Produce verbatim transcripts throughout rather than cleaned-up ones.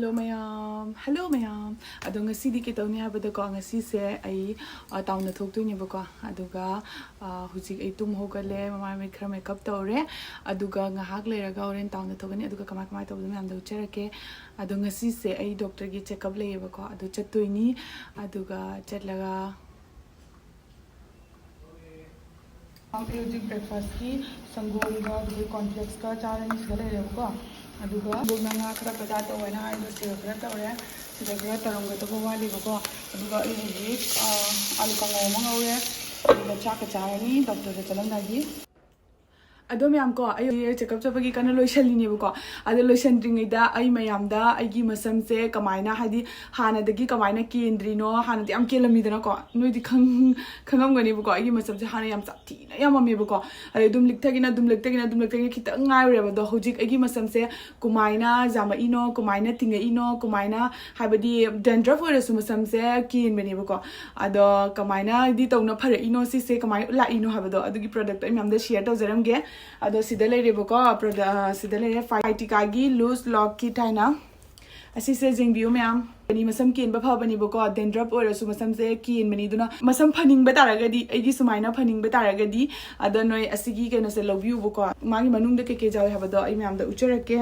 Hello ꯃꯌꯥꯝ, hello ꯃꯌꯥꯝ꯫ ꯑꯗꯣ ꯉꯁꯤꯗꯤ ꯀꯩꯇꯧꯅꯤ ꯍꯥꯏꯕꯗꯀꯣ, ꯉꯁꯤꯁꯦ ꯑꯩ, ꯑ, ꯇꯥꯎꯟꯗ ꯊꯣꯛꯇꯣꯏꯅꯦꯕꯀꯣ꯫ ꯑꯗꯨꯒ, ꯑ, ꯍꯧꯖꯤꯛ ꯑꯩ ꯇꯨꯝ ꯍꯧꯒꯠꯂꯦ, ꯃꯃꯥꯏ ꯃꯃꯤꯠ ꯈꯔ ꯃꯦꯀꯞ ꯇꯧꯔꯦ꯫ ꯑꯗꯨꯒ ꯉꯥꯏꯍꯥꯛ ꯂꯩꯔꯒ ꯍꯣꯔꯦꯟ ꯇꯥꯎꯟꯗ ꯊꯣꯛꯀꯅꯤ꯫ ꯑꯗꯨꯒ ꯀꯃꯥꯏ ꯀꯃꯥꯏ ꯇꯧꯕꯗꯣ ꯃꯌꯥꯝꯗꯣ ꯎꯠꯆꯔꯛꯀꯦ꯫ ꯑꯗꯣ ꯉꯁꯤꯁꯦ ꯑꯩ ꯗꯣꯛꯇꯔꯒꯤ ꯆꯦꯛꯑꯞ ꯂꯩꯌꯦꯕꯀꯣ꯫ ꯑꯗꯨ ꯆꯠꯇꯣꯏꯅꯤ꯫ ꯑꯗꯨꯒ ꯆꯠꯂꯒ ꯑꯩ ꯍꯧꯖꯤꯛ ꯕ꯭ꯔꯦꯛꯐꯥꯁꯀꯤ ꯁꯪꯒꯣꯝꯒ ꯑꯗꯨꯒ ꯀꯣꯔꯟꯐ꯭ꯂꯦꯛꯁꯀ ꯆꯥꯔꯅꯤ꯫ ꯁꯤꯗ ꯂꯩꯔꯦꯕꯀꯣ꯫ ꯑꯗꯨꯒ ꯁꯪꯒꯣꯝꯅ ꯉꯥ ꯈꯔ ꯄꯩꯖꯥ ꯇꯧꯋꯦꯅ ꯍꯥꯏꯗꯣ ꯁꯤꯗ ꯈꯔ ꯇꯧꯔꯦ꯫ ꯁꯤꯗ ꯈꯔ ꯇꯧꯔꯝꯒꯗꯕ ꯋꯥꯠꯂꯤꯕꯀꯣ꯫ ꯑꯗꯨꯒ ꯑꯩ ꯍꯧꯖꯤꯛ, ꯑ, ꯑꯥꯂꯨ ꯀꯥꯡꯉꯧ ꯑꯃ ꯉꯧꯔꯦ꯫ ꯑꯗꯨꯒ ꯆꯥꯛꯀ ꯆꯥꯔꯅꯤ ꯗꯣꯛꯇꯔꯗ ꯆꯠꯂꯝꯗꯥꯏꯒꯤ꯫ ꯑꯗꯣ ꯃꯌꯥꯝ ꯀꯣ, ꯑꯩ ꯍꯧꯖꯤꯛ ꯆꯦꯛꯑꯞ ꯆꯠꯄꯒꯤ ꯀꯟꯅ ꯂꯣꯏꯁꯜꯂꯤꯅꯦꯕꯀꯣ꯫ ꯑꯗꯣ ꯂꯣꯏꯁꯟꯗ꯭ꯔꯤꯉꯩꯗ ꯑꯩ ꯃꯌꯥꯝꯗ ꯑꯩꯒꯤ ꯃꯁꯝꯁꯦ ꯀꯃꯥꯏꯅ, ꯍꯥꯏꯗꯤ ꯍꯥꯟꯅꯗꯒꯤ ꯀꯃꯥꯏꯅ ꯀꯦꯟꯗ꯭ꯔꯤꯅꯣ, ꯍꯥꯟꯅꯗꯤ ꯌꯥꯝ ꯀꯦꯜꯂꯝꯃꯤꯗꯅꯀꯣ, ꯅꯣꯏꯗꯤ ꯈꯪ-, ꯈꯪꯉꯝꯒꯅꯦꯕꯀꯣ꯫ ꯑꯩꯒꯤ ꯃꯁꯝꯁꯦ ꯍꯥꯟꯅ ꯌꯥꯝ ꯁꯥꯊꯤꯅ ꯌꯥꯝꯃꯝꯃꯦꯕꯀꯣ꯫ ꯑꯗꯩ ꯑꯗꯨꯝ ꯂꯤꯛꯊꯒꯤꯅ, ꯑꯗꯨꯝ ꯂꯤꯛꯊꯒꯤꯅ, ꯑꯗꯨꯝ ꯂꯤꯛꯊꯒꯤꯅ ꯈꯤꯇꯪ ꯉꯥꯏꯔꯨꯔꯦꯕ꯫ ꯑꯗꯣ ꯍꯧꯖꯤꯛ ꯑꯩꯒꯤ ꯃꯁꯝꯁꯦ ꯀꯃꯥꯏꯅ ꯖꯥꯝꯃꯛꯏꯅꯣ, ꯀꯃꯥꯏꯅ ꯇꯤꯡꯉꯛꯏꯅꯣ, ꯀꯃꯥꯏꯅ, ꯍꯥꯏꯕꯗꯤ ꯗꯦꯟꯗ꯭ꯔꯐ ꯑꯣꯏꯔꯁꯨ ꯃꯁꯝꯁꯦ ꯀꯦꯟꯕꯅꯦꯕꯀꯣ꯫ ꯑꯗꯣ ꯀꯃꯥꯏꯅꯗꯤ ꯇꯧꯅ ꯐꯔꯛꯏꯅꯣ, ꯁꯤꯁꯦ ꯀꯃꯥꯏꯅ ꯂꯥꯛꯏꯅꯣ ꯍꯥꯏꯕꯗꯣ, ꯑꯗꯨꯒꯤ ꯄ꯭ꯔꯣꯗꯛꯇꯣ ꯑꯩ ꯃꯌꯥꯝꯗ ꯁꯤꯌꯔ ꯇꯧꯖꯔꯝꯒꯦ꯫ ꯑꯗꯣ ꯁꯤꯗ ꯂꯩꯔꯦꯕꯀꯣ, ꯄ꯭ꯔꯣꯗꯛ, ꯑ, ꯁꯤꯗ ꯂꯩꯔꯦ ꯐꯥꯏꯇꯤꯀꯥꯒꯤ ꯂꯨꯁ ꯂꯣꯛ ꯀꯤꯠ ꯍꯥꯏꯅ꯫ ꯑꯁꯤꯁꯦ ꯌꯦꯡꯕꯤꯌꯨ ꯃꯌꯥꯝ꯫ ꯃꯁꯝ ꯀꯦꯟꯕ ꯐꯕꯅꯦꯕꯀꯣ, ꯗꯦꯟꯗ꯭ꯔꯐ ꯑꯣꯏꯔꯁꯨ ꯃꯁꯝꯁꯦ ꯀꯦꯟꯕꯅꯤ꯫ ꯑꯗꯨꯅ ꯃꯁꯝ ꯐꯅꯤꯡꯕ ꯇꯥꯔꯒꯗꯤ, ꯑꯩꯒꯤ ꯁꯨꯃꯥꯏꯅ ꯐꯅꯤꯡꯕ ꯇꯥꯔꯒꯗꯤ, ꯑꯗ ꯅꯣꯏ ꯑꯁꯤꯒꯤ ꯀꯩꯅꯣꯁꯦ ꯂꯧꯕꯤꯌꯨꯕꯀꯣ꯫ ꯃꯥꯒꯤ ꯃꯅꯨꯡꯗ ꯀꯩꯀꯩ ꯌꯥꯎꯋꯦ ꯍꯥꯏꯕꯗꯣ ꯑꯩ ꯃꯌꯥꯝꯗ ꯎꯠꯆꯔꯛꯀꯦ꯫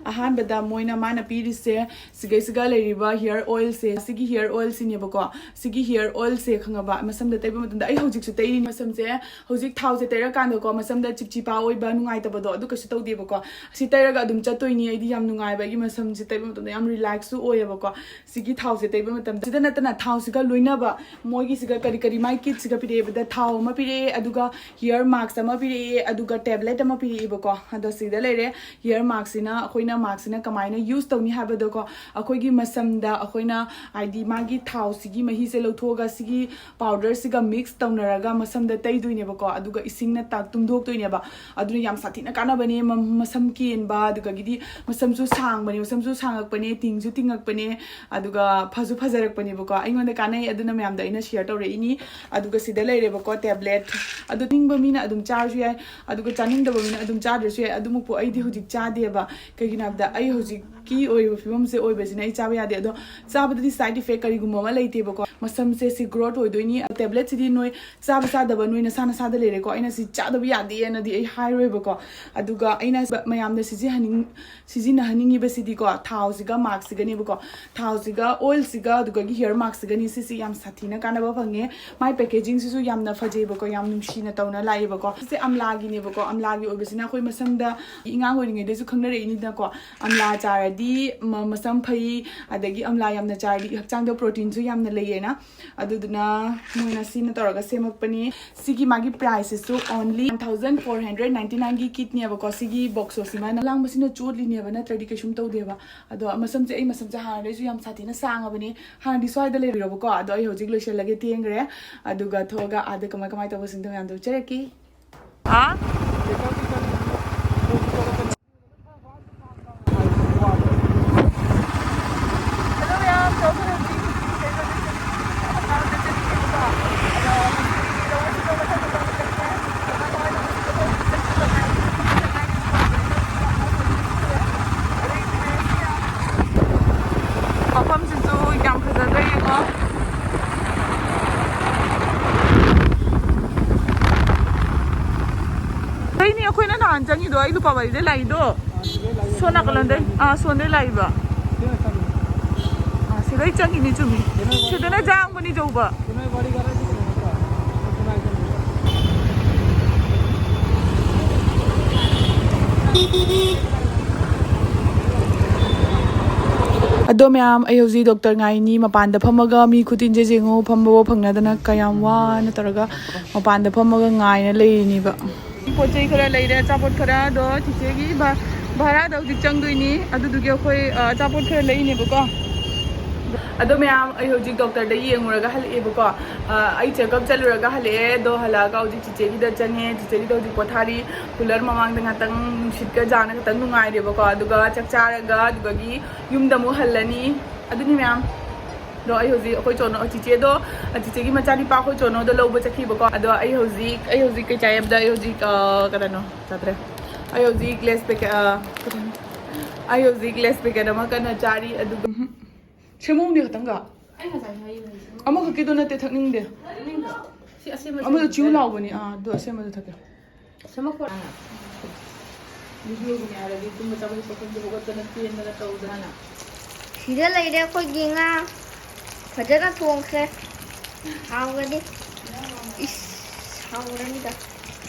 ꯑꯍꯥꯟꯕꯗ ꯃꯣꯏꯅ, ꯃꯥꯅ ꯄꯤꯔꯤꯁꯦ ꯁꯤꯒꯩꯁꯤꯒ ꯂꯩꯔꯤꯕ ꯍꯤꯌꯔ ꯑꯣꯏꯜꯁꯦ, ꯁꯤꯒꯤ ꯍꯤꯌꯔ ꯑꯣꯏꯜꯁꯤꯅꯦꯕꯀꯣ꯫ ꯁꯤꯒꯤ ꯍꯤꯌꯔ ꯑꯣꯏꯜꯁꯦ ꯈꯪꯉꯕ, ꯃꯁꯝꯗ ꯇꯩꯕ ꯃꯇꯝꯗ, ꯑꯩ ꯍꯧꯖꯤꯛꯁꯨ ꯇꯩꯔꯤ꯫ ꯃꯁꯝꯁꯦ ꯍꯧꯖꯤꯛ ꯊꯥꯎꯁꯦ ꯇꯩꯔꯀꯥꯟꯗꯀꯣ, ꯃꯁꯝꯗ ꯆꯤꯞꯆꯤꯄꯥ ꯑꯣꯏꯕ, ꯅꯨꯡꯉꯥꯏꯇꯕꯗꯣ, ꯑꯗꯨ ꯀꯩꯁꯨ ꯇꯧꯗꯦꯕꯀꯣ꯫ ꯁꯤ ꯇꯩꯔꯒ ꯑꯗꯨꯝ ꯆꯠꯇꯣꯏꯅꯤ꯫ ꯑꯩꯗꯤ ꯌꯥꯝ ꯅꯨꯡꯉꯥꯏꯕ, ꯑꯩꯒꯤ ꯃꯁꯝꯁꯦ ꯇꯩꯕ ꯃꯇꯝꯗ ꯌꯥꯝ ꯔꯤꯂꯦꯛꯁꯁꯨ ꯑꯣꯏꯌꯦꯕꯀꯣ꯫ ꯁꯤꯒꯤ ꯊꯥꯎꯁꯦ ꯇꯩꯕ ꯃꯇꯝꯗ, ꯁꯤꯗ ꯅꯠꯇꯅ ꯊꯥꯎꯁꯤꯒ ꯂꯣꯏꯅꯕ ꯃꯣꯏꯒꯤꯁꯤꯒ ꯀꯔꯤ ꯀꯔꯤ, ꯃꯥꯏ ꯀꯤꯠꯁꯤꯒ ꯄꯤꯔꯛꯑꯦꯕꯗ, ꯊꯥꯎ ꯑꯃ ꯄꯤꯔꯛꯑꯦ, ꯑꯗꯨꯒ ꯍꯤꯌꯔ ꯃꯥꯛꯁ ꯑꯃ ꯄꯤꯔꯛꯑꯦ, ꯑꯗꯨꯒ ꯇꯦꯕ꯭ꯂꯦꯠ ꯑꯃ ꯄꯤꯔꯛꯑꯦꯕꯀꯣ꯫ ꯑꯗꯣ ꯁꯤꯗ ꯂꯩꯔꯦ ꯍꯤꯌꯔ ꯃꯥꯛꯁꯤꯅ, ꯑꯩꯈꯣꯏꯅ ꯃꯥꯛꯁꯤꯅ ꯀꯃꯥꯏꯅ ꯌꯨꯁ ꯇꯧꯅꯤ ꯍꯥꯏꯕꯗꯣꯀꯣ, ꯑꯩꯈꯣꯏꯒꯤ ꯃꯁꯝꯗ ꯑꯩꯈꯣꯏꯅ, ꯍꯥꯏꯗꯤ, ꯃꯥꯒꯤ ꯊꯥꯎꯁꯤꯒꯤ ꯃꯍꯤꯁꯦ ꯂꯧꯊꯣꯛꯑꯒ ꯁꯤꯒꯤ ꯄꯥꯎꯗꯔꯁꯤꯒ ꯃꯤꯛꯁ ꯇꯧꯅꯔꯒ ꯃꯁꯝꯗ ꯇꯩꯗꯣꯏꯅꯦꯕꯀꯣ꯫ ꯑꯗꯨꯒ ꯏꯁꯤꯡꯅ ꯇꯥ-, ꯇꯨꯝꯊꯣꯛꯇꯣꯏꯅꯦꯕ꯫ ꯑꯗꯨꯅ ꯌꯥꯝ ꯁꯥꯊꯤꯅ ꯀꯥꯟꯅꯕꯅꯦ꯫ ꯃ-, ꯃꯁꯝ ꯀꯦꯟꯕ, ꯑꯗꯨꯗꯒꯤꯗꯤ ꯃꯁꯝꯁꯨ ꯁꯥꯡꯕꯅꯦ, ꯃꯁꯝꯁꯨ ꯁꯥꯡꯉꯛꯄꯅꯦ, ꯇꯤꯡꯁꯨ ꯇꯤꯡꯉꯛꯄꯅꯦ, ꯑꯗꯨꯒ ꯐꯁꯨ ꯐꯖꯔꯛꯄꯅꯦꯕꯀꯣ꯫ ꯑꯩꯉꯣꯟꯗ ꯀꯥꯟꯅꯩ, ꯑꯗꯨꯅ ꯃꯌꯥꯝꯗ ꯑꯩꯅ ꯁꯤꯌꯔ ꯇꯧꯔꯛꯏꯅꯤ꯫ ꯑꯗꯨꯒ ꯁꯤꯗ ꯂꯩꯔꯦꯕꯀꯣ ꯇꯦꯕ꯭ꯂꯦꯠ꯫ ꯑꯗꯨ ꯆꯥꯅꯤꯡꯕ ꯃꯤꯅ ꯑꯗꯨꯝ ꯆꯥꯔꯁꯨ ꯌꯥꯏ, ꯑꯗꯨꯒ ꯆꯥꯅꯤꯡꯗꯕ ꯃꯤꯅ ꯑꯗꯨꯝ ꯆꯥꯗ꯭ꯔꯁꯨ ꯌꯥꯏ꯫ ꯑꯗꯨꯃꯛꯄꯨ ꯑꯩꯗꯤ ꯍꯧꯖꯤꯛ ꯆꯥꯗꯦꯕ꯫ ꯀꯩꯒꯤꯅꯣ ꯍꯥꯏꯕꯗ ꯑꯩ ꯍꯧꯖꯤꯛ ꯀꯤ ꯑꯣꯏꯔꯤꯕ ꯐꯤꯕꯝꯁꯦ ꯑꯣꯏꯕꯁꯤꯅ ꯑꯩ ꯆꯥꯕ ꯌꯥꯗꯦ꯫ ꯑꯗꯣ ꯆꯥꯕꯗꯗꯤ ꯁꯥꯏꯠ ꯏꯐꯦꯛ ꯀꯔꯤꯒꯨꯝꯕ ꯑꯃ ꯂꯩꯇꯦꯕꯀꯣ꯫ ꯃꯁꯝꯁꯦ ꯁꯤ ꯒ꯭ꯔꯣꯠ ꯑꯣꯏꯗꯣꯏꯅꯤ꯫ ꯇꯦꯕ꯭ꯂꯦꯠꯁꯤꯗꯤ ꯅꯣꯏ ꯆꯥꯕ ꯆꯥꯗꯕ ꯅꯣꯏ ꯅꯁꯥ ꯅꯁꯥꯗ ꯂꯩꯔꯦꯀꯣ꯫ ꯑꯩꯅ ꯁꯤ ꯆꯥꯗꯕ ꯌꯥꯗꯦꯅꯗꯤ ꯑꯩ ꯍꯥꯏꯔꯣꯏꯕꯀꯣ꯫ ꯑꯗꯨꯒ ꯑꯩꯅ ꯃꯌꯥꯝꯗ ꯁꯤꯖꯤꯟꯅꯍꯟꯅꯤꯡ ꯁꯤꯖꯤꯟꯅꯍꯟꯅꯤꯡꯉꯤꯕꯁꯤꯗꯤꯀꯣ, ꯊꯥꯎꯁꯤꯒ ꯃꯥꯛꯁꯤꯒꯅꯦꯕꯀꯣ꯫ ꯊꯥꯎꯁꯤꯒ, ꯑꯣꯏꯜꯁꯤꯒ, ꯑꯗꯨꯒꯒꯤ ꯍꯤꯌꯔ ꯃꯥꯛꯁꯤꯒꯅꯤ꯫ ꯁꯤꯁꯤ ꯌꯥꯝ ꯁꯥꯊꯤꯅ ꯀꯥꯟꯅꯕ ꯐꯪꯉꯦ꯫ ꯃꯥꯏ ꯄꯦꯀꯦꯖꯤꯡꯁꯤꯁꯨ ꯌꯥꯝꯅ ꯐꯖꯩꯕꯀꯣ, ꯌꯥꯝ ꯅꯨꯡꯁꯤꯅ ꯇꯧꯅ ꯂꯥꯛꯑꯦꯕꯀꯣ꯫ ꯁꯤꯁꯦ ꯑꯝꯂꯥꯒꯤꯅꯦꯕꯀꯣ꯫ ꯑꯝꯂꯥꯒꯤ ꯑꯣꯏꯕꯁꯤꯅ ꯑꯩꯈꯣꯏ ꯃꯁꯝꯗ ꯑꯉꯥꯡ ꯑꯣꯏꯔꯤꯉꯩꯗꯁꯨ ꯈꯪꯅꯔꯛꯏꯅꯤꯗꯅꯀꯣ꯫ ꯑꯝꯂꯥ ꯆꯥꯔꯗꯤ ꯃ- ꯃꯁꯝ ꯐꯩ, ꯑꯗꯒꯤ ꯑꯝꯂꯥ ꯌꯥꯝꯅ ꯆꯥꯔꯗꯤ ꯍꯛꯆꯥꯡꯗ ꯄ꯭ꯔꯣꯇꯤꯟꯁꯨ ꯌꯥꯝꯅ ꯂꯩꯌꯦꯅ꯫ ꯑꯗꯨꯗꯨꯅ ꯃꯣꯏꯅ ꯁꯤꯅ ꯇꯧꯔꯒ ꯁꯦꯝꯃꯛꯄꯅꯤ꯫ ꯁꯤꯒꯤ ꯃꯥꯒꯤ ꯄ꯭ꯔꯥꯏꯁꯁꯤꯁꯨ only one thousand four hundred ninety nine ꯒꯤ ꯀꯤꯠꯅꯦꯕꯀꯣ꯫ ꯁꯤꯒꯤ ꯕꯣꯛꯁꯣꯁꯤꯃ ꯂꯥꯡꯕꯁꯤꯅ ꯆꯣꯠꯂꯤꯅꯦꯕ, ꯅꯠꯇ꯭ꯔꯗꯤ ꯀꯩꯁꯨꯝ ꯇꯧꯗꯦꯕ꯫ ꯑꯗꯣ ꯃꯁꯝꯁꯦ, ꯑꯩ ꯃꯁꯝꯁꯦ ꯍꯥꯟꯅꯗꯩꯁꯨ ꯌꯥꯝ ꯁꯥꯊꯤꯅ ꯁꯥꯡꯉꯕꯅꯤ꯫ ꯍꯥꯟꯅꯗꯤ ꯁ꯭ꯋꯥꯏꯗ ꯂꯩꯔꯨꯔꯕꯀꯣ꯫ ꯑꯗꯣ ꯑꯩ ꯍꯧꯖꯤꯛ ꯂꯣꯏꯁꯤꯜꯂꯒꯦ, ꯊꯦꯡꯈ꯭ꯔꯦ꯫ ꯑꯗꯨꯒ ꯊꯣꯛꯑꯒ ꯑꯥꯗ ꯀꯃꯥꯏ ꯀꯃꯥꯏ ꯇꯧꯕꯁꯤꯡꯗꯣ ꯃꯌꯥꯝꯗꯣ ꯎꯠꯆꯔꯛꯀꯦ꯫ ꯑꯥ? ꯃꯐꯝꯁꯤꯁꯨ ꯌꯥꯝ ꯐꯖꯗ꯭ꯔꯥ ꯌꯦꯡꯉꯣ꯫ ꯀꯩꯅꯤ ꯑꯩꯈꯣꯏꯅ ꯅꯍꯥꯟ ꯆꯪꯉꯤꯗꯣ, ꯑꯩ ꯂꯨꯄꯥ ꯃꯔꯤꯗ ꯂꯥꯛꯏꯗꯣ꯫ ꯁꯣꯝ ꯅꯥꯀꯜꯂꯣꯝꯗꯩ, ꯑꯥ, ꯁꯣꯝꯗꯩ ꯂꯥꯛꯏꯕ꯫ ꯑꯥ, ꯁꯤꯗꯩ ꯆꯪꯉꯤꯅꯤ, ꯆꯨꯝꯃꯤ꯫ ꯁꯤꯗꯅ ꯖꯥꯝꯒꯅꯤ ꯌꯧꯕ꯫ ꯑꯗꯣ ꯃꯌꯥꯝ, ꯑꯩ ꯍꯧꯖꯤꯛ ꯗꯣꯛꯇꯔ ꯉꯥꯏꯅꯤ꯫ ꯃꯄꯥꯟꯗ ꯐꯝꯃꯒ ꯃꯤ ꯈꯨꯇꯤꯟꯁꯦ ꯌꯦꯡꯉꯨ, ꯐꯝꯕꯐꯥꯎ ꯐꯪꯅꯗꯅ ꯀꯌꯥꯝ ꯋꯥꯅ ꯇꯧꯔꯒ ꯃꯄꯥꯟꯗ ꯐꯝꯃꯒ ꯉꯥꯏꯅ ꯂꯩꯔꯤꯅꯦꯕ꯫ ꯄꯣꯠ ꯆꯩ ꯈꯔ ꯂꯩꯔꯦ, ꯑꯆꯥꯄꯣꯠ ꯈꯔ꯫ ꯑꯗꯣ ꯆꯤꯆꯦꯒꯤ ꯚ-, ꯚꯔꯥꯗ ꯍꯧꯖꯤꯛ ꯆꯪꯗꯣꯏꯅꯤ꯫ ꯑꯗꯨꯗꯨꯒꯤ ꯑꯩꯈꯣꯏ, ꯑ, ꯑꯆꯥꯄꯣꯠ ꯈꯔ ꯂꯩꯅꯦꯕꯀꯣ꯫ ꯑꯗꯣ ꯃꯌꯥꯝ, ꯑꯩ ꯍꯧꯖꯤꯛ ꯗꯣꯛꯇꯔꯗ ꯌꯦꯡꯉꯨꯔꯒ ꯍꯜꯂꯛꯑꯦꯕꯀꯣ꯫ ꯑ, ꯑꯩ ꯆꯦꯛꯑꯞ ꯆꯠꯂꯨꯔꯒ ꯍꯜꯂꯛꯑꯦ꯫ ꯑꯗꯣ ꯍꯜꯂꯛꯑꯒ ꯍꯧꯖꯤꯛ ꯆꯤꯆꯦꯒꯤꯗ ꯆꯪꯉꯦ꯫ ꯆꯤꯆꯦꯒꯤꯗ ꯍꯧꯖꯤꯛ ꯄꯣꯊꯥꯔꯤ꯫ ꯀꯨꯂꯔ ꯃꯃꯥꯡꯗ ꯉꯥꯛꯇꯪ ꯅꯨꯡꯁꯤꯠꯀ ꯖꯥꯅ ꯈꯤꯇꯪ ꯅꯨꯡꯉꯥꯏꯔꯦꯕꯀꯣ꯫ ꯑꯗꯨꯒ ꯆꯥꯛ ꯆꯥꯔꯒ ꯑꯗꯨꯗꯒꯤ ꯌꯨꯝꯗ ꯑꯃꯨꯛ ꯍꯜꯂꯅꯤ꯫ ꯑꯗꯨꯅꯤ ꯃꯌꯥꯝ꯫ ꯑꯗꯣ ꯑꯩ ꯍꯧꯖꯤꯛ ꯑꯩꯈꯣꯏ ꯆꯣꯅꯣ-, ꯆꯤꯆꯦꯗꯣ, ꯆꯤꯆꯦꯒꯤ ꯃꯆꯥꯅꯤꯄꯥ ꯑꯩꯈꯣꯏ ꯆꯣꯅꯣꯗ ꯂꯧꯕ ꯆꯠꯈꯤꯕꯀꯣ꯫ ꯑꯗꯣ ꯑꯩ ꯍꯧꯖꯤꯛ, ꯑꯩ ꯍꯧꯖꯤꯛ ꯀꯩ ꯆꯥꯏ ꯍꯥꯏꯕꯗ, ꯑꯩ ꯍꯧꯖꯤꯛ, ꯑ, ꯀꯩꯅꯣ ꯆꯥꯗ꯭ꯔꯦ꯫ ꯑꯩ ꯍꯧꯖꯤꯛ ꯂꯦꯁ ꯄꯦꯀꯦꯠ, ꯑ, ꯀꯩꯅꯣ, ꯑꯩ ꯍꯧꯖꯤꯛ ꯂꯦꯁ ꯄꯦꯀꯦꯠ ꯑꯃ ꯀꯟꯅ ꯆꯥꯔꯤ, ꯑꯗꯨꯒ ꯎꯝ, ꯁꯦꯝꯍꯧꯅꯦ ꯈꯛꯇꯪꯒ꯫ ꯑꯩ ꯉꯁꯥꯏ ꯍꯥꯏꯌꯦ, ꯍꯧꯖꯤꯛ ꯁꯦꯝꯍꯧ꯫ ꯑꯃꯈꯛꯀꯤꯗꯣ ꯅꯠꯇꯦ ꯊꯛꯅꯤꯡꯗꯦ꯫ ꯊꯛꯅꯤꯡꯗ꯭ꯔꯣ? ꯁꯤ ꯑꯁꯦꯝꯕ ꯑꯃꯗꯣ ꯁꯦꯝꯕ ꯆꯤꯎ ꯌꯥꯏ꯫ ꯂꯥꯎꯕꯅꯤ꯫ ꯑꯥ, ꯑꯗꯨ ꯑꯁꯦꯝꯕꯗꯣ ꯊꯛꯀꯦ꯫ ꯁꯦꯝꯃꯛꯈꯣ꯫ ꯚꯤꯗꯤꯑꯣꯒꯤꯅꯦ ꯍꯥꯏꯔꯗꯤ ꯇꯨꯝꯕ ꯆꯥꯕ ꯍꯤꯞꯄ ꯈꯪꯗꯦ, ꯍꯧꯒꯠꯇꯅ ꯆꯦꯟꯗꯅ ꯇꯧꯗꯅ꯫ ꯁꯤꯗ ꯂꯩꯔꯦ ꯑꯩꯈꯣꯏꯒꯤ ꯉꯥ꯫ ꯐꯖꯅ ꯊꯣꯡꯈ꯭ꯔꯦ꯫ ꯍꯥꯎꯒꯅꯤ꯫ ꯏꯁ, ꯍꯥꯎꯔꯅꯤꯗ꯫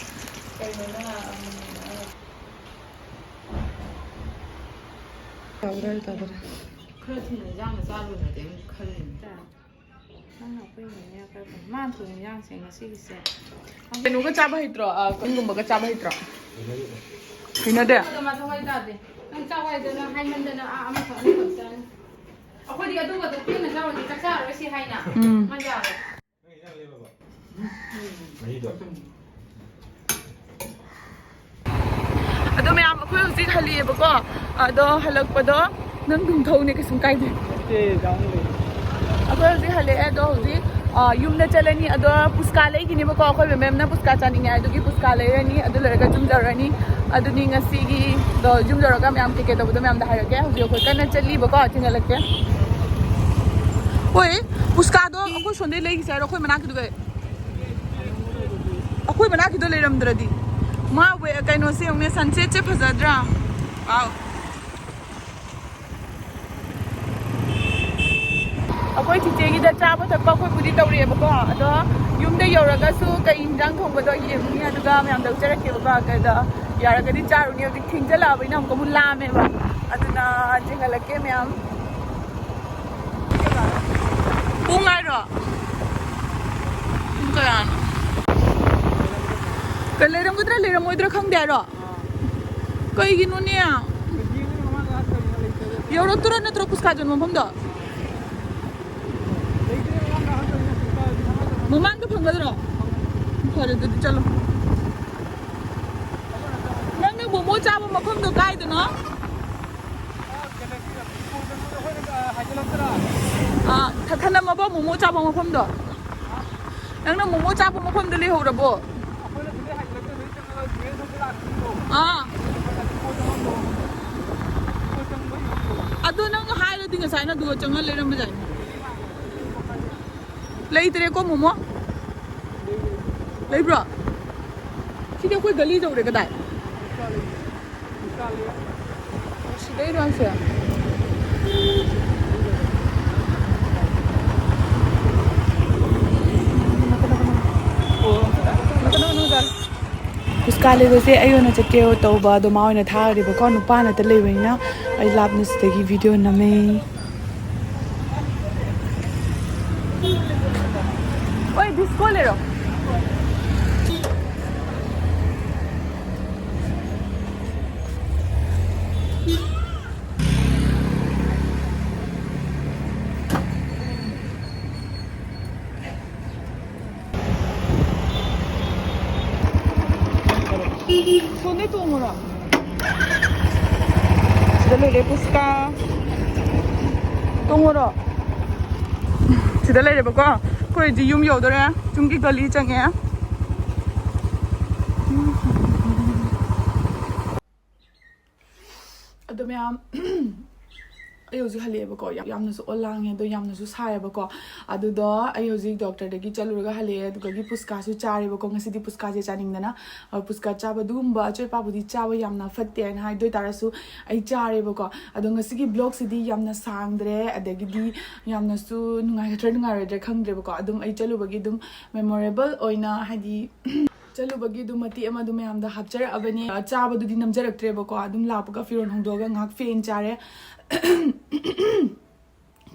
ꯀꯩꯅꯣꯅ, ꯎꯝ, ꯇꯧꯔꯦ, ꯇꯧꯔꯦ꯫ ꯈꯔ ꯊꯨꯅ ꯏꯟꯖꯥꯡꯒ ꯆꯥ ꯂꯣꯏꯔꯗꯤ ꯑꯃꯨꯛ ꯈꯜꯂꯤꯅꯤ꯫ ꯅꯪꯅ ꯑꯩꯈꯣꯏ ꯅꯦꯅꯦ ꯈꯔ ꯐꯩ꯫ ꯃꯥꯅ ꯊꯣꯡꯉꯤ ꯏꯟꯖꯥꯡꯁꯦ ꯉꯁꯤꯒꯤꯁꯦ꯫ ꯀꯩꯅꯣꯒ ꯆꯥꯕ ꯍꯩꯇ꯭ꯔꯣ? ꯑ, ꯀꯣꯏꯒꯨꯝꯕꯒ ꯆꯥꯕ ꯍꯩꯇ꯭ꯔꯣ? ꯍꯩꯅꯗꯦ꯫ ꯑꯗꯣ ꯃꯥ ꯊꯋꯥꯏ ꯇꯥꯗꯦ꯫ ꯅꯪ ꯆꯥꯎ ꯍꯥꯏꯗꯅ ꯍꯥꯏꯃꯟꯗꯅ ꯑꯥ ꯑꯃꯈꯛ ꯑꯅꯤꯈꯛ ꯆꯥꯅꯤ꯫ ꯑꯩꯈꯣꯏꯗꯤ ꯑꯗꯨꯒꯗꯣ ꯄꯦꯟꯅ ꯆꯥꯔꯨꯔꯗꯤ ꯆꯥꯛ ꯆꯥꯔꯔꯣꯏ ꯁꯤ ꯍꯥꯏꯅ꯫ ꯎꯝ꯫ ꯃꯥ ꯌꯥꯔꯣꯏ꯫ ꯃꯍꯤꯗꯣ꯫ ꯑꯗꯣ ꯃꯌꯥꯝ, ꯑꯩꯈꯣꯏ ꯍꯧꯖꯤꯛ ꯍꯜꯂꯛꯑꯦꯕꯀꯣ꯫ ꯑꯗꯣ ꯍꯜꯂꯛꯄꯗꯣ ꯅꯪ ꯑꯗꯨꯝ ꯊꯧꯅꯦ, ꯀꯩꯁꯨꯝ ꯀꯥꯏꯗꯦ꯫ ꯅꯠꯇꯦ, ꯗꯥꯎꯟ ꯂꯩ꯫ ꯑꯩꯈꯣꯏ ꯍꯧꯖꯤꯛ ꯍꯜꯂꯛꯑꯦ, ꯑꯗꯣ ꯍꯧꯖꯤꯛ, ꯑ, ꯌꯨꯝꯗ ꯆꯠꯂꯅꯤ꯫ ꯑꯗꯣ ꯄꯨꯁꯀꯥ ꯂꯩꯈꯤꯅꯦꯕꯀꯣ, ꯑꯩꯈꯣꯏ ꯃꯦꯝꯅ ꯄꯨꯁꯀꯥ ꯆꯥꯅꯤꯡꯉꯦ ꯍꯥꯏꯗꯨꯒꯤ ꯄꯨꯁꯀꯥ ꯂꯩꯔꯅꯤ꯫ ꯑꯗꯨ ꯂꯣꯏꯔꯒ ꯌꯨꯝ ꯌꯧꯔꯅꯤ꯫ ꯑꯗꯨꯅꯤ ꯉꯁꯤꯒꯤꯗꯣ꯫ ꯌꯨꯝ ꯌꯧꯔꯒ ꯃꯌꯥꯝ ꯀꯩꯀꯩ ꯇꯧꯕꯗꯣ ꯃꯌꯥꯝꯗ ꯍꯥꯏꯔꯛꯀꯦ꯫ ꯍꯧꯖꯤꯛ ꯑꯩꯈꯣꯏ ꯀꯟꯅ ꯆꯠꯂꯤꯕꯀꯣ, ꯊꯤꯟꯒꯠꯂꯛꯀꯦ꯫ ꯍꯣꯏ, ꯄꯨꯁꯀꯥꯗꯣ ꯑꯩꯈꯣꯏ ꯁꯣꯝꯗꯩ ꯂꯩꯈꯤꯁꯦ ꯍꯥꯏꯔꯣ, ꯑꯩꯈꯣꯏ ꯃꯅꯥꯛꯀꯤꯗꯨꯒꯩ? ꯑꯩꯈꯣꯏ ꯃꯅꯥꯛꯀꯤꯗꯣ ꯂꯩꯔꯝꯗ꯭ꯔꯗꯤ꯫ ꯃꯥ ꯋꯦ-, ꯀꯩꯅꯣꯁꯦ ꯌꯦꯡꯉꯨꯅꯦ, ꯁꯟꯁꯦꯠꯁꯦ ꯐꯖꯗ꯭ꯔꯥ? ꯋꯥꯎ꯫ ꯑꯩꯈꯣꯏ ꯆꯤꯆꯦꯒꯤꯗ ꯆꯥꯕ ꯊꯛꯄ ꯑꯩꯈꯣꯏꯕꯨꯗꯤ ꯇꯧꯔꯛꯑꯦꯕꯀꯣ, ꯑꯗꯣ ꯌꯨꯝꯗ ꯌꯧꯔꯒꯁꯨ ꯀꯩ ꯏꯟꯖꯥꯡ ꯊꯣꯡꯕꯗꯣ ꯌꯦꯡꯉꯨꯅꯤ, ꯑꯗꯨꯒ ꯃꯌꯥꯝ ꯂꯧꯖꯔꯛꯀꯦꯕꯀꯣ꯫ ꯑꯗ ꯌꯥꯔꯒꯗꯤ ꯆꯥꯔꯨꯅꯤ꯫ ꯍꯧꯖꯤꯛ ꯊꯦꯡꯖꯜꯂꯛꯑꯕꯅꯤꯅ ꯑꯃꯨꯛꯀ ꯑꯃꯨꯛ ꯂꯥꯝꯃꯦꯕ, ꯑꯗꯨꯅ ꯊꯦꯡꯍꯜꯂꯛꯀꯦ ꯃꯌꯥꯝ꯫ ꯄꯨꯡ ꯍꯥꯏꯔꯣ? ꯄꯨꯡ ꯀꯌꯥꯅꯣ? ꯀ-, ꯂꯩꯔꯝꯒꯗ꯭ꯔꯥ ꯂꯩꯔꯝꯃꯣꯏꯗ꯭ꯔꯥ ꯈꯪꯗꯦ ꯍꯥꯏꯔꯣ? ꯀꯩꯒꯤꯅꯣꯅꯦ? ꯌꯧꯔꯛꯇꯣꯔ ꯅꯠꯇ꯭ꯔꯣ ꯄꯨꯁꯀꯥ ꯌꯣꯟꯕ ꯃꯐꯝꯗꯣ? ꯃꯃꯥꯡꯗ ꯐꯪꯒꯗ꯭ꯔꯣ? ꯐꯔꯦ, ꯑꯗꯨꯗꯤ ꯆꯠꯂꯣ꯫ ꯅꯪꯅ ꯃꯣꯃꯣ ꯆꯥꯕ ꯃꯐꯝꯗꯣ ꯀꯥꯏꯗꯅꯣ? ꯑꯥ, ꯊ-, ꯊꯅꯝꯃꯕꯣ ꯃꯣꯃꯣ ꯆꯥꯕ ꯃꯐꯝꯗꯣ? ꯅꯪꯅ ꯃꯣꯃꯣ ꯆꯥꯕ ꯃꯐꯝꯗꯣ ꯂꯩꯍꯧꯔꯕꯣ? ꯑꯥ꯫ ꯑꯗꯣ ꯅꯪ ꯍꯥꯏꯔꯗꯤ ꯉꯁꯥꯏꯅ ꯑꯗꯨꯒ ꯆꯪꯍꯜ ꯂꯩꯔꯝꯕ ꯌꯥꯏ꯫ ꯂꯩꯇ꯭ꯔꯦꯀꯣ ꯃꯣꯃꯣ? ꯂꯩꯕ꯭ꯔꯣ? ꯁꯤꯗꯤ ꯑꯩꯈꯣꯏ ꯒꯂꯤ ꯌꯧꯔꯦ꯫ ꯀꯗꯥꯏ? ꯁꯤꯗꯩꯔꯣ ꯍꯥꯏꯁꯦ? ꯄꯨꯁꯀꯥ ꯂꯩꯕꯁꯦ ꯑꯩ ꯑꯣꯏꯅ ꯆꯠꯀꯦ ꯇꯧꯕ, ꯑꯗꯣ ꯃꯥ ꯑꯣꯏꯅ ꯊꯥꯈ꯭ꯔꯦꯕꯀꯣ꯫ ꯅꯨꯄꯥ ꯅꯠꯇ ꯂꯩꯕꯅꯤꯅ ꯑꯩ ꯂꯥꯞꯅ ꯁꯤꯗꯒꯤ ꯚꯤꯗꯤꯑꯣ ꯅꯝꯃꯦ꯫ ꯑꯣꯏ, ꯗꯤꯁꯀꯣ ꯂꯩꯔꯣ꯫ ꯁꯣꯝꯗ ꯇꯣꯡꯉꯨꯔꯣ? ꯁꯤꯗ ꯂꯩꯔꯦ ꯄꯨꯁꯀꯥ꯫ ꯇꯣꯡꯉꯨꯔꯣ? ꯁꯤꯗ ꯂꯩꯔꯦꯕꯀꯣ꯫ ꯑꯩꯈꯣꯏ ꯍꯧꯖꯤꯛ ꯌꯨꯝ ꯌꯧꯗꯣꯔꯦ꯫ ꯌꯨꯝꯒꯤ ꯒꯂꯤ ꯆꯪꯉꯦ꯫ ꯑꯗꯣ ꯃꯌꯥꯝ, ꯑꯩ ꯍꯧꯖꯤꯛ ꯍꯜꯂꯛꯑꯦꯕꯀꯣ꯫ ꯌꯥꯝ, ꯌꯥꯝꯅꯁꯨ ꯑꯣꯂꯥꯡꯉꯦ, ꯑꯗꯣ ꯌꯥꯝꯅꯁꯨ ꯁꯥꯏꯌꯦꯕꯀꯣ꯫ ꯑꯗꯨꯗꯣ ꯑꯩ ꯍꯧꯖꯤꯛ ꯗꯣꯛꯇꯔꯗꯒꯤ ꯆꯠꯂꯨꯔꯒ ꯍꯜꯂꯛꯑꯦ, ꯑꯗꯨꯗꯒꯤ ꯄꯨꯁꯀꯥꯁꯨ ꯆꯥꯔꯦꯕꯀꯣ꯫ ꯉꯁꯤꯗꯤ ꯄꯨꯁꯀꯥꯁꯦ ꯆꯥꯅꯤꯡꯗꯅ, ꯑ, ꯄꯨꯁꯀꯥ ꯆꯥꯕ, ꯑꯗꯨꯒꯨꯝꯕ ꯑꯆꯣꯏ ꯑꯄꯥꯕꯨꯗꯤ ꯆꯥꯕ ꯌꯥꯝꯅ ꯐꯠꯇꯦ ꯍꯥꯏꯅ ꯍꯥꯏ꯫ ꯑꯗꯨ ꯑꯣꯏ ꯇꯥꯔꯁꯨ ꯑꯩ ꯆꯥꯔꯦꯕꯀꯣ꯫ ꯑꯗꯣ ꯉꯁꯤꯒꯤ ꯕ꯭ꯂꯣꯒꯁꯤꯗꯤ ꯌꯥꯝꯅ ꯁꯥꯡꯗ꯭ꯔꯦ, ꯑꯗꯒꯤꯗꯤ ꯌꯥꯝꯅꯁꯨ ꯅꯨꯡꯉꯥꯏꯒꯗ꯭ꯔꯥ ꯅꯨꯡꯉꯥꯏꯔꯣꯏꯗ꯭ꯔꯥ ꯈꯪꯗ꯭ꯔꯦꯕꯀꯣ꯫ ꯑꯗꯨꯝ ꯑꯩ ꯆꯠꯂꯨꯕꯒꯤ ꯑꯗꯨꯝ ꯃꯦꯃꯣꯔꯦꯕꯜ ꯑꯣꯏꯅ, ꯍꯥꯏꯗꯤ, ꯆꯠꯂꯨꯕꯒꯤ ꯑꯗꯨꯝ ꯃꯇꯦꯛ ꯑꯃ ꯑꯗꯨꯝ ꯃꯌꯥꯝꯗ ꯍꯥꯞꯆꯔꯛꯑꯕꯅꯦ꯫ ꯑ, ꯆꯥꯕꯗꯨꯗꯤ ꯅꯝꯖꯔꯛꯇ꯭ꯔꯦꯕꯀꯣ꯫ ꯑꯗꯨꯝ ꯂꯥꯛꯄꯒ ꯐꯤꯔꯣꯜ ꯍꯣꯡꯗꯣꯛꯑꯒ ꯉꯥꯏꯍꯥꯛ ꯐꯦꯟ ꯆꯥꯔꯦ꯫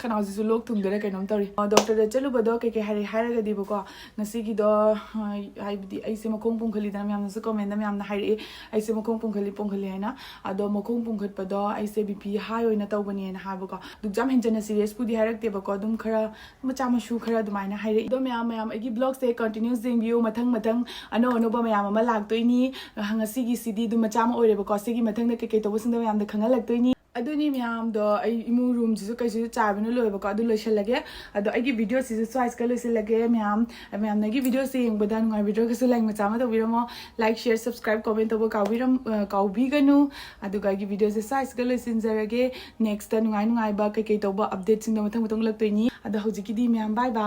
ꯈꯅꯥꯎꯁꯤꯁꯨ ꯂꯣꯛ ꯊꯨꯡꯗꯣꯏꯔꯥ ꯀꯩꯅꯣꯝ ꯇꯧꯔꯤ꯫ ꯑ, ꯗꯣꯛꯇꯔꯗ ꯆꯠꯂꯨꯕꯗꯣ ꯀꯩꯀꯩ ꯍꯥꯏꯔꯛꯏ ꯍꯥꯏꯔꯒꯗꯤꯕꯀꯣ, ꯉꯁꯤꯒꯤꯗꯣ, ꯑ, ꯍꯥꯏꯕꯗꯤ ꯑꯩꯁꯦ ꯃꯈꯣꯡ ꯄꯨꯝꯈꯠꯂꯤꯗꯅ, ꯃꯌꯥꯝꯅꯁꯨ ꯀꯃꯦꯟꯗ ꯃꯌꯥꯝꯅ ꯍꯥꯏꯔꯛꯏ ꯑꯩꯁꯦ ꯃꯈꯣꯡ ꯄꯨꯝꯈꯠꯂꯤ, ꯄꯨꯝꯈꯠꯂꯤ ꯍꯥꯏꯅ꯫ ꯑꯗꯣ ꯃꯈꯣꯡ ꯄꯨꯝꯈꯠꯄꯗꯣ ꯑꯩꯁꯦ ꯕꯤ ꯄꯤ ꯍꯥꯏ ꯑꯣꯏꯅ ꯇꯧꯕꯅꯦꯅ ꯍꯥꯏꯕꯀꯣ꯫ ꯑꯗꯨ ꯌꯥꯝ ꯍꯦꯟꯖꯟꯅ ꯁꯤꯔꯤꯌꯁꯄꯨꯗꯤ ꯍꯥꯏꯔꯛꯇꯦꯕꯀꯣ, ꯑꯗꯨꯝ ꯈꯔ ꯃꯆꯥ ꯃꯁꯨ ꯈꯔ ꯑꯗꯨꯃꯥꯏꯅ ꯍꯥꯏꯔꯛꯏ꯫ ꯑꯗꯣ ꯃꯌꯥꯝ, ꯃꯌꯥꯝ ꯑꯩꯒꯤ ꯕ꯭ꯂꯣꯒꯁꯦ ꯀꯟꯇꯤꯅ꯭ꯌꯨꯁ ꯌꯦꯡꯕꯤꯌꯨ, ꯃꯊꯪ ꯃꯊꯪ ꯑꯅꯧ ꯑꯅꯧꯕ ꯃꯌꯥꯝ ꯑꯃ ꯂꯥꯛꯇꯣꯏꯅꯤ꯫ ꯑ, ꯉꯁꯤꯒꯤꯁꯤꯗꯤ ꯑꯗꯨꯝ ꯃꯆꯥ ꯑꯃ ꯑꯣꯏꯔꯦꯕꯀꯣ, ꯁꯤꯒꯤ ꯃꯊꯪꯗ ꯀꯩꯀꯩ ꯇꯧꯕꯁꯤꯡꯗꯣ ꯃꯌꯥꯝꯗ ꯈꯪꯍꯜꯂꯛꯇꯣꯏꯅꯤ꯫ ꯑꯗꯨꯅꯤ ꯃꯌꯥꯝꯗꯣ, ꯑꯩ ꯏꯃꯨꯡ ꯔꯨꯝꯁꯤꯁꯨ ꯀꯩꯁꯨ ꯆꯥꯏꯕꯅ ꯂꯣꯏꯕꯀꯣ꯫ ꯑꯗꯨ ꯂꯣꯏꯁꯤꯜꯂꯒꯦ꯫ ꯑꯗꯣ ꯑꯩꯒꯤ ꯚꯤꯗꯤꯑꯣꯁꯤꯁꯨ ꯁ꯭ꯋꯥꯏꯁꯤꯒ ꯂꯣꯏꯁꯤꯜꯂꯒꯦ ꯃꯌꯥꯝ꯫ ꯃꯌꯥꯝꯅ ꯑꯩꯒꯤ ꯚꯤꯗꯤꯑꯣꯁꯦ ꯌꯦꯡꯕꯗ ꯅꯨꯡꯉꯥꯏꯕꯤꯗ꯭ꯔꯒꯁꯨ ꯂꯥꯏꯛ ꯃꯆꯥ ꯑꯃ ꯇꯧꯕꯤꯔꯝꯃꯣ꯫ ꯂꯥꯏꯛ, ꯁꯤꯌꯔ, ꯁꯕꯁꯀ꯭ꯔꯥꯏꯕ, ꯀꯣꯃꯦꯟ ꯇꯧꯕ ꯀꯥꯎꯕꯤꯔꯝ ꯑ, ꯀꯥꯎꯕꯤꯒꯅꯨ꯫ ꯑꯗꯨꯒ ꯑꯩꯒꯤ ꯚꯤꯗꯤꯑꯣꯁꯦ ꯁ꯭ꯋꯥꯏꯁꯤꯒ ꯂꯣꯏꯁꯤꯟꯖꯔꯒꯦ꯫ ꯅꯦꯛꯁꯇ ꯅꯨꯡꯉꯥꯏ ꯅꯨꯡꯉꯥꯏꯕ ꯀꯩꯀꯩ ꯇꯧꯕ ꯑꯞꯗꯦꯠꯁꯤꯡꯗꯣ ꯃꯊꯪ ꯃꯊꯪ ꯎꯠꯂꯛꯇꯣꯏꯅꯤ꯫ ꯑꯗꯣ ꯍꯧꯖꯤꯛꯀꯤꯗꯤ ꯃꯌꯥꯝ ꯕꯥꯏ ꯕꯥꯏ꯫